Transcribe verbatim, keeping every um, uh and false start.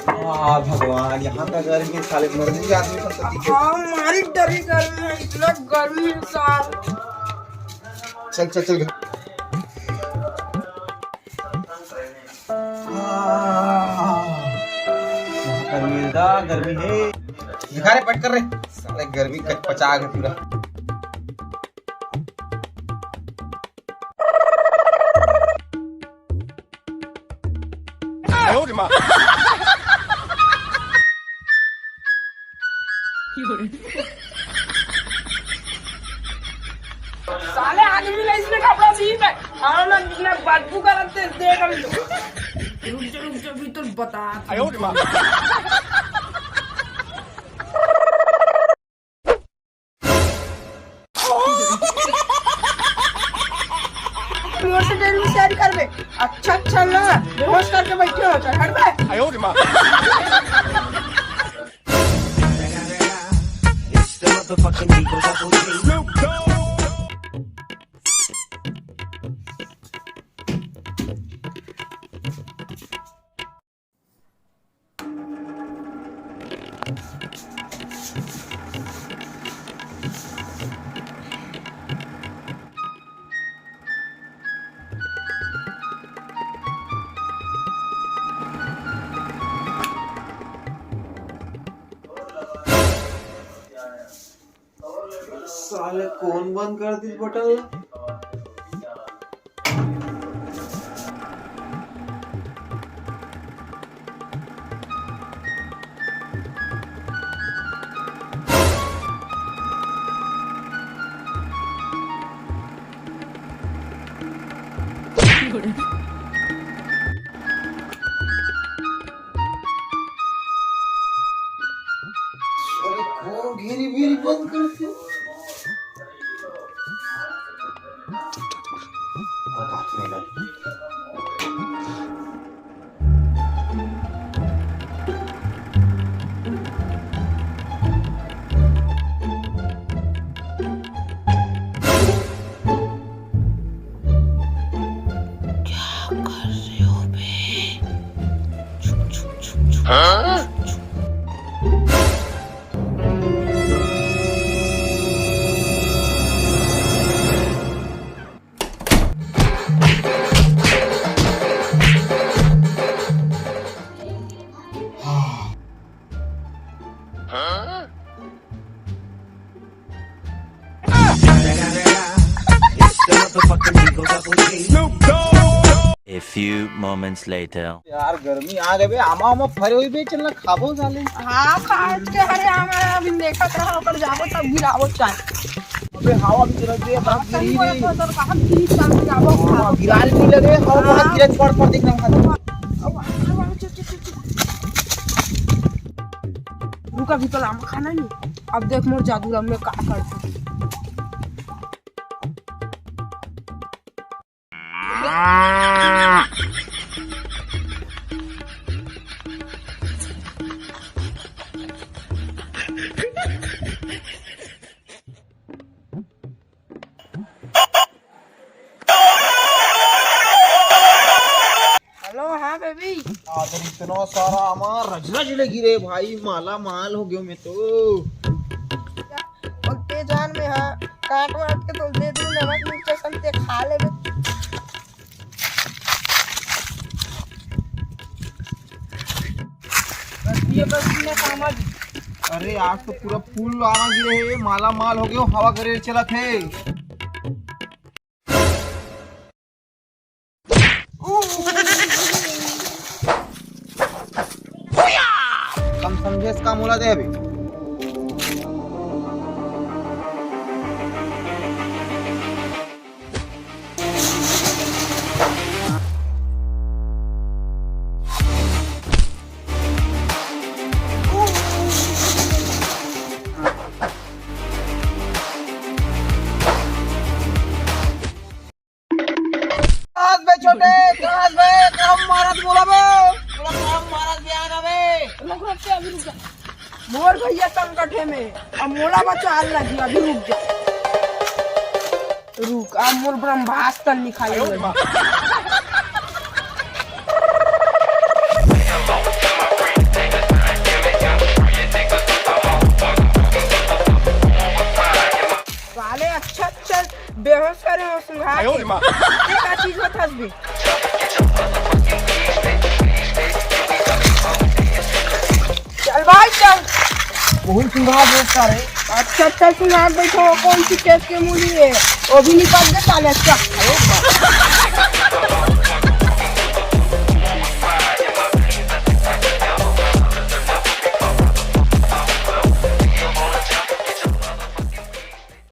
वाह भगवान, यहाँ का गर्मी, साले मर भी आदमी का पति के। हाँ, मारी डरी गर्मी है, इतना गर्मी है साल। चल, चल, चल घर। आह, यहाँ गर्मी है, गर्मी है। दिखा रे, पट कर रे। साले गर्मी कच पचा के पूरा। साले आदमी नहीं इसने कपड़ा सी पे। हाँ ना, इतना बदबू करते देख अभी तो। रुक जा, रुक जा, अभी तो बता। मोर से डेढ़ में शेयर करबे। अच्छा, अच्छा ना, बेहोश करके बैठे हो, चल हट बे। साले कौन बंद कर दिस बटन ला? अरे कौन घेरी बेरी बंद करथे? क्या कर रहे हो बे? छुक, छुक, छुक, छुक, हाँ? छुक, छुक। A few moments later. यार, गर्मी आ गए बे, आमा, आमा फरे हुई बे, चल ना खाबो साले। हाँ, खा के हरे आमा, अभी देखत रहा, ओकर जाबो तब गिराबो चाय। अबे, हवा भी चलत रे, बाप गिरी रे। कहाँ गिरी, चल गिराबो। हाँ, गिराल भी लगे, हवा बहुत गिरत, पड़, पड़, देख रहा हूँ। अब, अब, अब, चुप, चुप, चुप, चुप। रुक, अभी तो आमा खाना नहीं। अब देख मोर जादू राम में का करथे। हेलो, हाँ बेबी। अरे इतना सारा आमा रज रज ले गिरे भाई, माला माल हो गयो मैं तो। ओके जान में, हाँ, काट वाट के तो दे दूँ, नमक मिर्चा संते खा लेबे। बस ये बस इतना सामान। अरे आज तो पूरा फूल आमा गिरे हे, माला माल हो गयो, हवा करे चलत हे। कम समझे इसका मोला दे अभी। कहाँ बे छोटे, कहाँ बे? कहाँ मारत मोला बे? मोला कहाँ मारत बे, आना बे? रुक, रुक, अभी रुक जा। मोर भैया संकट हे में, अब मोला बचाल लगी, अभी रुक जा। रुक, अब मोर ब्रह्मास्त्र निकाले लगी। बेहोश करे हो सुंघा के। ये का चीज होत हस बे? चल भाई चल। कौन सुंघा दे सारे? अच्छा अच्छा सुंघा बैठो, कौन सी केस के मूली है? वो भी निकाल दे साले। अच्छा।